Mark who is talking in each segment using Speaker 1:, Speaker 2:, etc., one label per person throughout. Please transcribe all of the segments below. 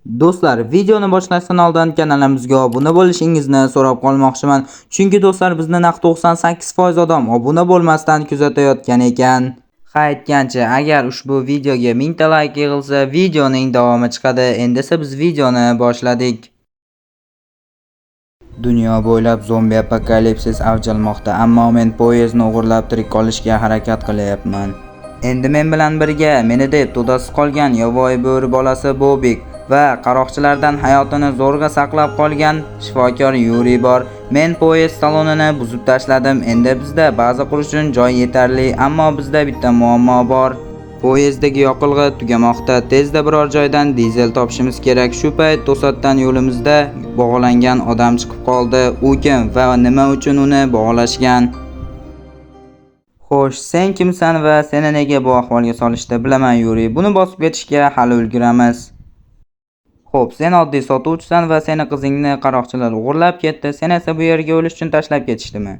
Speaker 1: Do'stlar, videoni boshlashdan oldin kanalimizga obuna bo'lishingizni so'rab qolmoqchiman. Chunki do'stlar, bizni naq 98% odam obuna bo'lmasdan kuzatayotgan ekan. Ha, aytgancha, agar ushbu videoga 1000 ta like yig'ilsa, videoning davomi chiqadi. Endi esa biz videoni boshladik. Dunyo bo'ylab zombi apokalipsis avj olmoqda, ammo men poyezdni o'g'irlab tirik qolishga harakat qilyapman. Endi men bilan birga meni deb to'dasiz qolgan yovvoyi bo'ri bolasi Bobik va qaroqchilardan hayotini zo'rg'a saqlab qolgan shifokor Yuriy bor. Men poyezd salonini buzib tashladim. Endi bizda baza qurish uchun joy yetarli, ammo bizda bitta muammo bor. Poyezddagi yoqilg'i tugamoqda. Tezda biror joydan dizel topishimiz kerak. Shu payt to'satdan yo'limizda bog'langan odam chiqib qoldi. U kim va nima uchun uni bog'lashgan? Xo'sh, sen kimsan va seni nega bu ahvolga solishdi? Bilaman, Yuriy. Buni bosib ketishga hali ulguramiz. Xo'p, sen oddiy sotuvchisan va seni qizingni qaroqchilar o'g'irlab ketdi. Sen esa bu yerga o'lish uchun tashlab ketishdimi?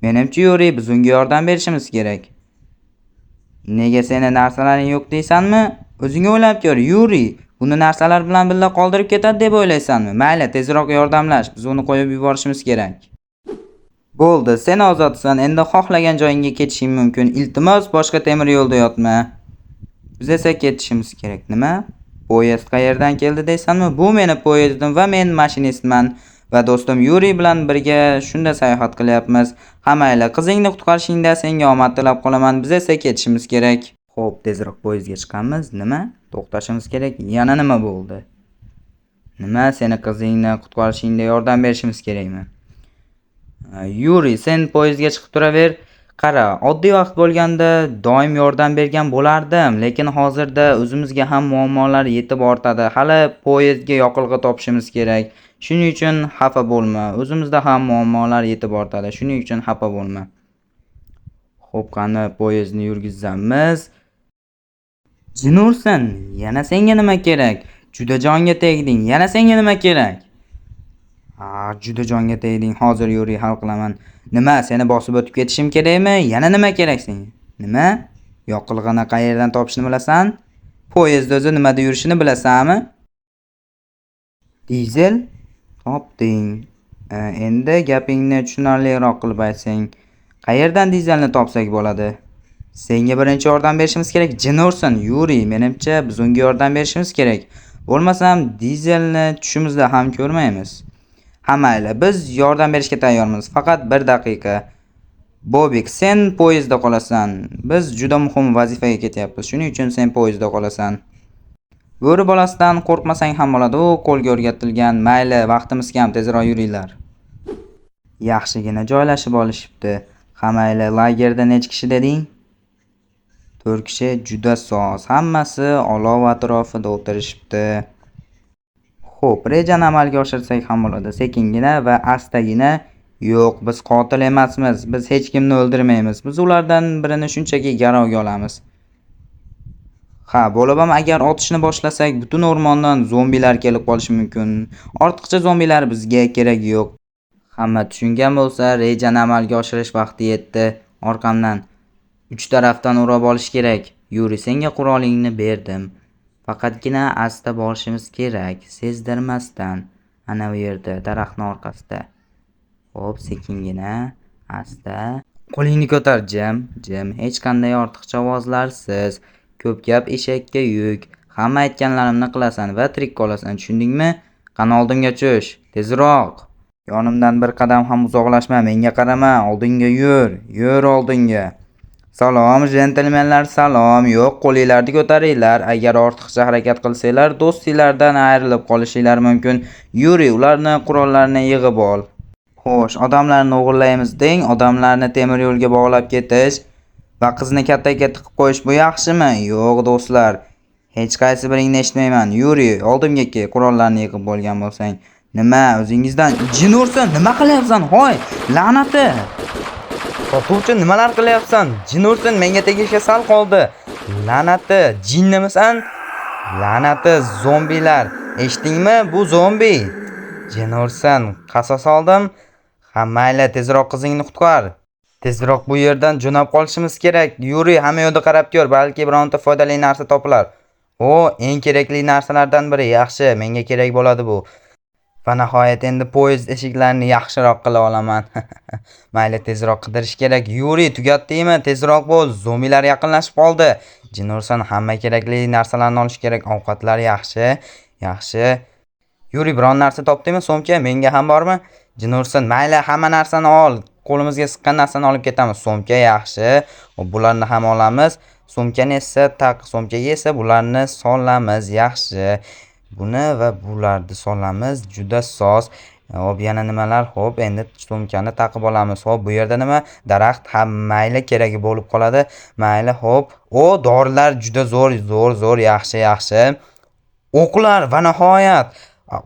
Speaker 1: Menimcha, Yuriy, biz unga yordam berishimiz kerak. Nega seni narsalaring yo'q deysanmi? O'zing o'ylab ko'r, Yuriy. Buni narsalar bilan birga qoldirib ketadi deb o'ylaysanmi? Mayli, tezroq yordamlash. Biz uni qo'yib yuborishimiz kerak. Bo'ldi, sen ozodsan. Endi xohlagan joyingga ketishing mumkin. Iltimos, boshqa temir yo'lda yotma. Biz esa ketishimiz kerak. Nima? Poyezd qayerdan keldi deysanmi? Bu meni poyezdim va men mashinistman va do'stim Yuriy bilan birga shunda sayohat qilyapmiz. Ha, mayli, qizingni qutqarishingda senga omad tilab qolaman. Biz esa ketishimiz kerak. Xo'p, tezroq poyezdga chiqamiz. Nima? To'xtashimiz kerak. Yana nima bo'ldi? Nima, seni qizingni qutqarishingda yordam berishimiz kerakmi? Yuriy, sen poyezdga chiqib turaver. Qara, oddiy vaqt bo'lganda doim yordam bergan bo'lardim, lekin hozirda o'zimizga ham muammolar yetib ortadi. Hali poyezdga yoqilg'i topishimiz kerak. Shuning uchun xafa bo'lma. O'zimizda ham muammolar yetib ortadi. Shuning uchun xafa bo'lma. Xo'p, qani poyezdni yurgizamiz. Jin ursin, yana senga nima kerak? Juda jonga tegding. Yana senga nima kerak? Ha, juda jonga tegding. Hozir, Yuriy, hal qilaman. Nima, seni bosib o'tib ketishim kerakmi? Yana nima kerak senga? Nima? Yoqilg'ini qayerdan topishni bilasan? Poyezd o'zi nimada yurishini bilasanmi? Dizel topding. Endi gapingni tushunarliroq qilib aytsang, qayerdan dizelni topsak bo'ladi? Senga birinchi yordam berishimiz kerak. Jin ursin, Yuriy, menimcha biz unga yordam berishimiz kerak. Bo'lmasam dizelni tushimizda ham ko'rmaymiz. Ha, mayli, biz yordam berishga tayyormiz. Faqat bir daqiqa. Bobik, sen poyezdda qolasan. Biz juda muhim vazifaga ketyapmiz. Shuning uchun sen poyezdda qolasan. Bo'ri bolasidan qo'rqmasang ham bo'ladi. U qo'lga o'rgatilgan. Mayli, vaqtimiz kam, tezroq yuringlar. Yaxshigina joylashib olishibdi. Ha, mayli, lagerda necha kishi deding? 4 kishi, juda soz. Hammasi olov atrofida o'tirishibdi. Xo'p, rejani amalga oshirsak ham bo'ladi. Sekingina va astagina. Yo'q, biz qotil emasmiz. Biz hech kimni o'ldirmaymiz. Biz ulardan birini shunchaki garovga olamiz. Ha, bo'lib ham agar otishni boshlasak, butun o'rmondan zombilar kelib qolishi mumkin. Ortiqcha zombilar bizga keragi yo'q. Hamma tushungan bo'lsa, rejani amalga oshirish vaqti yetdi. Orqamdan 3 tarafdan o'rab olish kerak. Yuriy, senga qurolingni berdim. Faqatgina asta borishimiz kerak, sezdirmasdan. Ana u yerda, daraxtning orqasida. Xo'p, sekingina, asta. Qo'lingni ko'tar, jim, jim. Hech qanday ortiqcha ovozlarsiz. Ko'p gap eshakka yuk. Hamma aytganlarimni qilasan va tirik qolasan, tushundingmi? Qani oldimga tush, tezroq. Yonimdan bir qadam ham uzoqlashma, menga qarama, oldinga yur, yur oldinga. Salom, jentelmenlar, salom. Yo'q, qo'linglarni ko'taringlar. Agar ortiqcha harakat qilsanglar, do'stinglardan ayrilib qolishinglar mumkin. Yuriy, ularni qurollarini yig'ib ol. Xo'sh, odamlarni o'g'irlaymiz deng, odamlarni temir yo'lga bog'lab ketish va qizni kattaga tiqib qo'yish bu yaxshimi? Yo'q, do'stlar. Hech qaysi biringni eshitmayman. Yuriy, oldimga kel, qurollarni yig'ib bo'lgan bo'lsang. Nima, o'zingizdan jin ursin, nima qilyapsan? Hoy, la'nati! Sotuvchi, nimalar qilyapsan? Jin ursin, menga tegishga sal qoldi. La'nati, jinnimisan? La'nati, zombilar. Eshitdingmi? Bu zombi. Jin ursin, qasos oldim. Ha, mayli, tezroq qizingni qutqar. Tezroq bu yerdan jo'nab qolishimiz kerak. Yuriy, hamma yoqda qarab ko'r, balki bironta foydali narsa topilar. O, eng kerakli narsalardan biri. Yaxshi, menga kerak bo'ladi bu. Va nihoyat endi poyezd eshiklarini yaxshiroq qila olaman. Mayli, tezroq qidirish kerak. Yuri, tugatdingmi? Tezroq bo'l. Zombilar yaqinlashib qoldi. Jin ursin, hamma kerakli narsalarni olish kerak. Ovqatlar yaxshi. Yaxshi. Yuri, biron narsa topdingmi? So'mka menga ham bormi? Jin ursin, mayli, hamma narsani ol. Qo'limizga siqqan narsani olib ketamiz. So'mka yaxshi. Bularni ham olamiz. So'mkani esa taq, so'mkaga esa bularni solamiz. Yaxshi. Buni va bularni solamiz. Juda soz. Hop, yana nimalar? Hop, endi so'mkani taqib olamiz. Hop, bu yerda nima? Daraxt ham mayli, keragi bo'lib qoladi. Mayli, hop. O, dorilar juda zo'r, zo'r, zo'r, yaxshi, yaxshi. O'qlar va nihoyat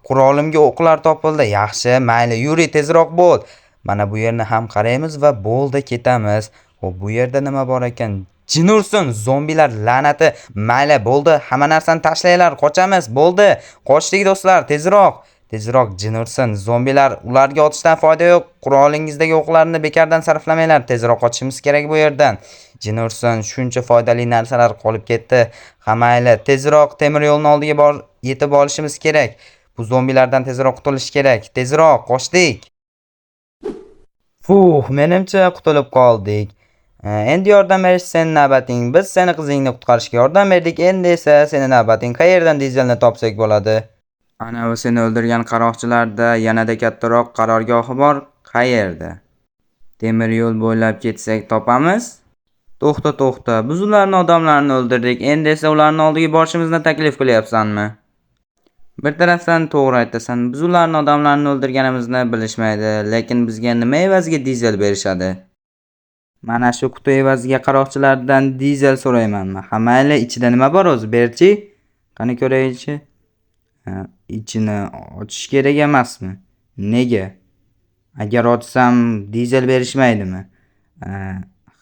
Speaker 1: qurolimga o'qlar topildi. Yaxshi, mayli, Yuri, tezroq bo'l. Mana bu yerni ham qaraymiz va bo'ldi, ketamiz. Xo'p, bu yerda nima bor ekan? Jin ursin, zombilar la'nati. Mayli, bo'ldi, hamma narsani tashlanglar, qochamiz, bo'ldi. Qochdik do'stlar, tezroq. Tezroq, jin ursin, zombilar, ularga otishdan foyda yo'q. Qurolingizdagi o'qlarni bekardan sarflamanglar. Tezroq qochishimiz kerak bu yerdan. Jin ursin, shuncha foydali narsalar qolib ketdi. Ha, mayli, tezroq temir yo'lni oldiga bor yetib olishimiz kerak. Bu zombilardan tezroq qutulish kerak. Tezroq qochdik. Fuh, menimcha qutulib qoldik. Endi yordam berish seni navbating. Biz seni qizingni qutqarishga yordam berdik. Endi esa seni navbating. Qayerdan dizelni topsak bo'ladi? Ana u seni o'ldirgan qaroqchilarda yanada kattaroq qarorgohi bor. Qayerda? Temir yo'l bo'ylab ketsak topamiz. To'xta, to'xta. Biz ularni odamlarini o'ldirdik. Endi esa ularni oldiga borishimizni taklif qilyapsanmi? Bir tarafdan to'g'ri aytasan. Biz ularni odamlarini o'ldirganimizni bilishmaydi, lekin bizga nima evaziga dizel berishadi? Mana shu quti evaziga qaroqchilardan dizel so'raymanmi? Ha, mayli, ichida nima bor o'zi? Berchi. Qani ko'raychi. Ha, ichini ochish kerak emasmi? Nega? Agar ochsam dizel berishmaydimi?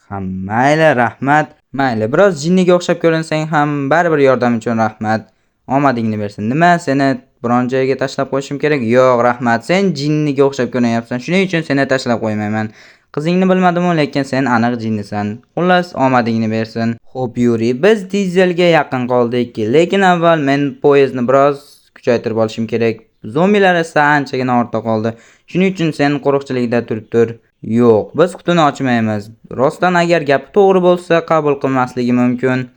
Speaker 1: Ha, mayli, rahmat. Mayli, biroz jinniga o'xshab ko'rinsang ham baribir yordam uchun rahmat. Omadingni bersin. Nima, seni biron joyga tashlab qo'yishim kerak? Yo'q, rahmat. Sen jinniga o'xshab ko'rinyapsan. Shuning uchun seni tashlab qo'ymayman. Qizingni bilmadim-u, lekin sen aniq jinnisan. Xullas, omadingni bersin. Xo'p, Yuri, biz dizelga yaqin qoldik, lekin avval men poyezdni biroz kuchaytirib olishim kerak. Zombilar esa anchagina ortda qoldi. Shuning uchun sen qo'riqchilikda turib tur. Yo'q, biz qutini ochmaymiz. Rostdan agar gapi to'g'ri bo'lsa, qabul qilmasligi mumkin.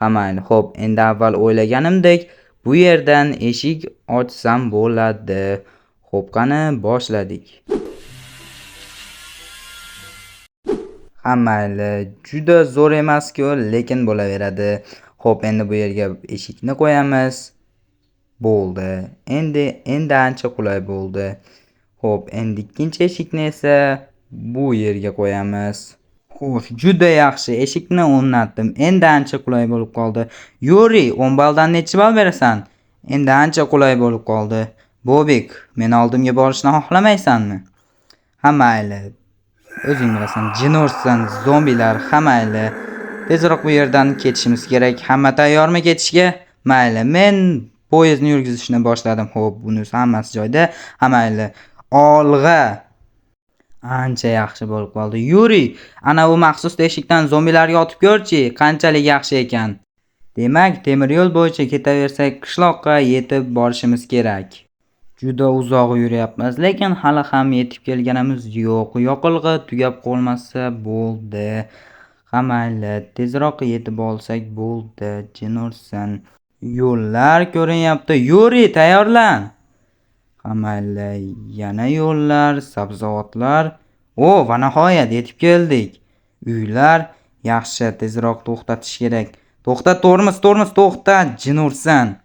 Speaker 1: Ha, mayli. Xo'p, endi avval o'ylaganimdek bu yerdan eshik ochsam bo'ladi. Xo'p, qani boshladik. Ha, mayli, juda zo'r emas-ku, lekin bo'laveradi. Xo'p, endi bu yerga eshikni qo'yamiz. Bo'ldi. Endi ancha qulay bo'ldi. Xo'p, endi ikkinchi eshikni esa bu yerga qo'yamiz. Xo'sh, juda yaxshi. Eshikni o'rnatdim. Endi ancha qulay bo'lib qoldi. Yuri, 10 balldan necha ball berasan? Endi ancha qulay bo'lib qoldi. Bobik, men oldimga borishni xohlamaysanmi? Ha, mayli. O'zing bilasan, jin ursin, zombilar, ha mayli. Tezroq bu yerdan ketishimiz kerak. Hamma tayyormi ketishga? Mayli, men poyezdni yurgizishni boshladim. Xo'p, bunisi hammasi joyida. Ha, mayli. Olg'a. Ancha yaxshi bo'lib qoldi. Yuri, ana u maxsus teshikdan zombilarga otib ko'rchi, qanchalik yaxshi ekan. Demak, temir yo'l bo'yicha ketaversak, qishloqqa yetib borishimiz kerak. Juda uzoq yuryapmiz, lekin hali ham yetib kelganimiz yo'q. Yoqilg'i tugab qolmasa bo'ldi. Ha, mayli, tezroq yetib olsak bo'ldi. Jin ursin. Yo'llar ko'rinyapti. Yuri, tayyorlan. Ha, mayli, yana yo'llar, sabzavotlar. O, va nihoyat yetib keldik. Uylar yaxshi, tezroq to'xtatish kerak. To'xta, tormoz, tormoz, to'xta, jin ursin.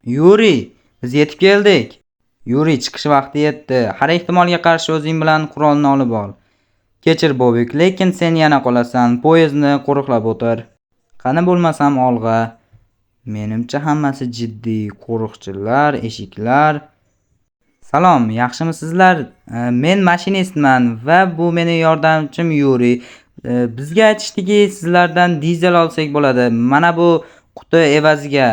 Speaker 1: Yuri, biz yetib keldik. Yuri, chiqish vaqti yetdi. Har ehtimolga qarshi o'zing bilan qurolni olib ol. Kechir, Bobik, lekin sen yana qolasan. Poyezdni qo'riqlab o'tir. Qani bo'lmasam olg'a. Menimcha hammasi jiddiy. Qo'riqchilar, eshiklar. Salom, yaxshimisizlar? Men mashinistman va bu meni yordamchim Yuri. Bizga aytishdiki, sizlardan dizel olsak bo'ladi. Mana bu quti evaziga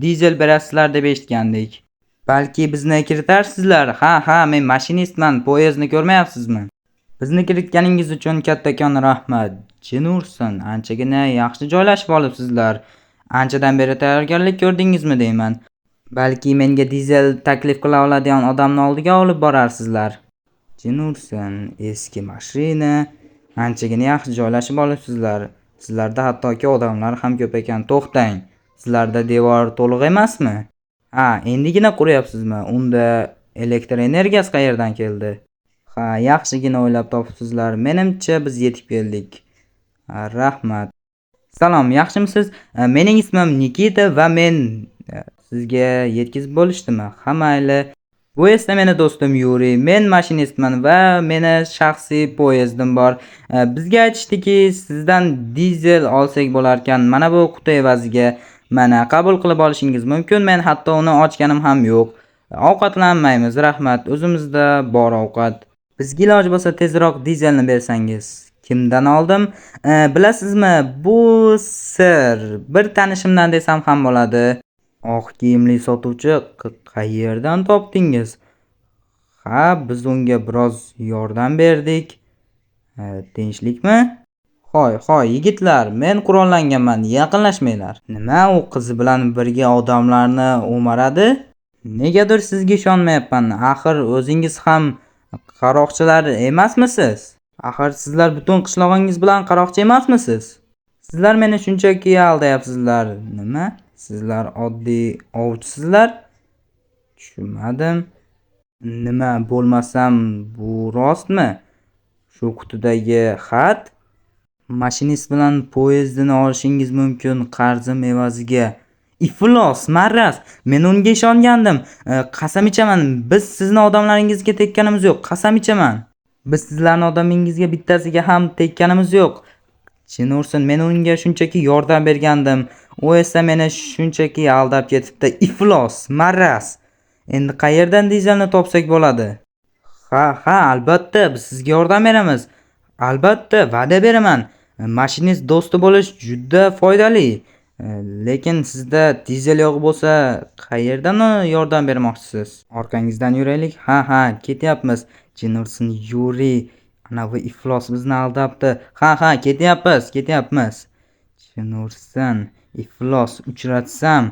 Speaker 1: dizel berasizlar deb eshitgandik. Balki bizni kiritarsizlar? Ha, ha, men mashinistman. Poyezdni ko'rmayapsizmi? Bizni kiritganingiz uchun kattakon rahmat. Jin ursin, anchagina yaxshi joylashib olibsizlar. Anchadan beri tayyorgarlik ko'rdingizmi deyman. Balki menga dizel taklif qila oladigan odamni oldiga olib borarsizlar. Jin ursin, eski mashina. Anchagina yaxshi joylashib olibsizlar. Sizlarda hattoki odamlar ham ko'p ekan. To'xtang. Sizlarda devor to'liq emasmi? Ha, endigina quryapsizmi? Unda elektr energiyasi qayerdan keldi? Ha, yaxshigina o'ylab topibsizlar. Menimcha biz yetib keldik. Rahmat. Salom, yaxshimisiz? Mening ismim Nikita va men sizga yetkazib bo'lishdimi? Ha, mayli. Bu esa meni do'stim Yuriy. Men mashinistman va meni shaxsiy poyezdim bor. Bizga aytishdiki, sizdan dizel olsak bo'larkan. Mana bu quti evaziga. Mana qabul qilib olishingiz mumkin. Men hatto uni ochganim ham yo'q. Ovqatlanmaymiz, rahmat. O'zimizda bor ovqat. Bizga iloji bo'lsa tezroq dizelni bersangiz. Kimdan oldim? Bilasizmi, bu sir. Bir tanishimdan desam ham bo'ladi. Oq kiyimli sotuvchi qayerdan topdingiz? Ha, biz unga biroz yordam berdik. Tinchlikmi? Hoy, hoy, yigitlar, men qurollanganman, yaqinlashmanglar. Nima, u qizi bilan birga odamlarni o'maradi? Negadir sizga ishonmayapman. Axir o'zingiz ham qaroqchilar emasmisiz? Axir sizlar butun qishlog'ingiz bilan qaroqchi emasmisiz? Sizlar meni shunchaki aldayapsizlar. Nima? Sizlar oddiy ovchisizlar? Tushunmadim. Nima bo'lmasam bu rostmi? Shu qutidagi xat? Mashinist bilan poyezdini olishingiz mumkin qarzim evaziga. Iflos, maraz. Men unga ishongandim. Qasam ichaman, biz sizni odamlaringizga tekkanimiz yo'q. Qasam ichaman. Biz sizlarning odamingizga bittasiga ham tekkanimiz yo'q. Jin ursin, men unga shunchaki yordam bergandim. U esa meni shunchaki aldab ketibdi. Iflos, maraz. Endi qayerdan dizelni topsak bo'ladi? Ha, ha, albatta biz sizga yordam beramiz. Albatta, va'da beraman. Mashinist do'sti bo'lish juda foydali. Lekin sizda dizel yo'q bo'lsa, qayerdan yordam bermoqchisiz? Orqangizdan yuraylik. Ha, ha, ketyapmiz. Jin ursin, Yuriy. Anavi iflos bizni aldabdi. Ha, ha, ketyapmiz, ketyapmiz. Jin ursin, iflos uchratsam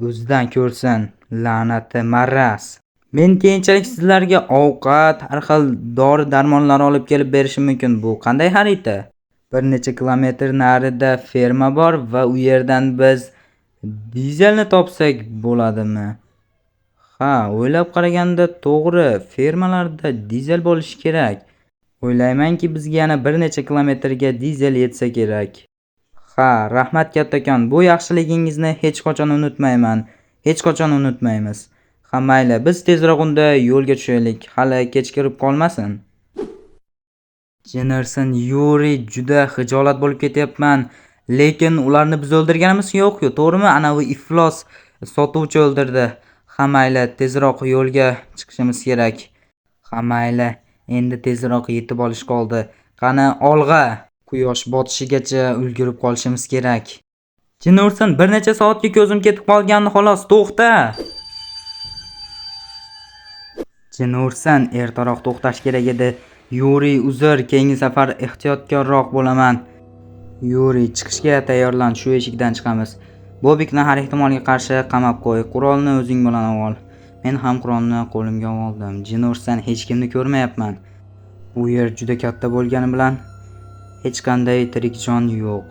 Speaker 1: o'zidan ko'rsin. La'nati maraz. Men keyinchalik sizlarga ovqat, har xil dori-darmonlar olib kelib berishim mumkin. Bu qanday xarita? Bir necha kilometr narida ferma bor va u yerdan biz dizelni topsak bo'ladimi? Ha, o'ylab qaraganda to'g'ri, fermalarda dizel bo'lishi kerak. O'ylaymanki, bizga yana bir necha kilometrga dizel yetsa kerak. Ha, rahmat kattakon. Bu yaxshiligingizni hech qachon unutmayman. Hech qachon unutmaymiz. Ha, mayli, biz tezroq unda yo'lga tushaylik. Hali kechikib qolmasin. Jin ursin, Yuriy, juda xijolat bo'lib ketyapman. Lekin ularni biz o'ldirganimiz yo'q-ku, to'g'rimi? Anavi iflos sotuvchi o'ldirdi. Ha, mayli, tezroq yo'lga chiqishimiz kerak. Ha, mayli, endi tezroq yetib olish qoldi. Qani, olg'a! Quyosh botishigacha ulgurib qolishimiz kerak. Jin ursin, bir necha soatga ko'zim ketib qolgandi xolos, to'xta! Jin ursin, ertaroq to'xtash kerak edi. Yuriy, uzr, keyingi safar ehtiyotkorroq bo'laman. Yuriy, chiqishga tayyorlan, shu eshikdan chiqamiz. Bobikni har ehtimolga qarshi qamab qo'y. Qurolni o'zing bilan ol. Men ham qurolni qo'limga oldim. Jin ursin, hech kimni ko'rmayapman. Bu yer juda katta bo'lgani bilan hech qanday tirik jon yo'q.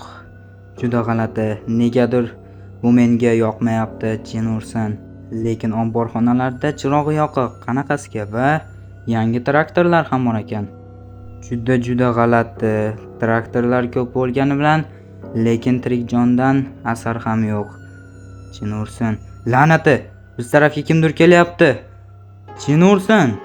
Speaker 1: Juda g'alati. Negadir bu menga yoqmayapti, jin ursin. Lekin omborxonalarda chiroq yoqiq, qanaqasiga va yangi traktorlar ham bor ekan. Juda juda g'alati. Traktorlar ko'p bo'lgani bilan lekin tirik jondan asar ham yo'q. Jin ursin. La'nati, biz tarafga kimdir kelyapti. Jin ursin.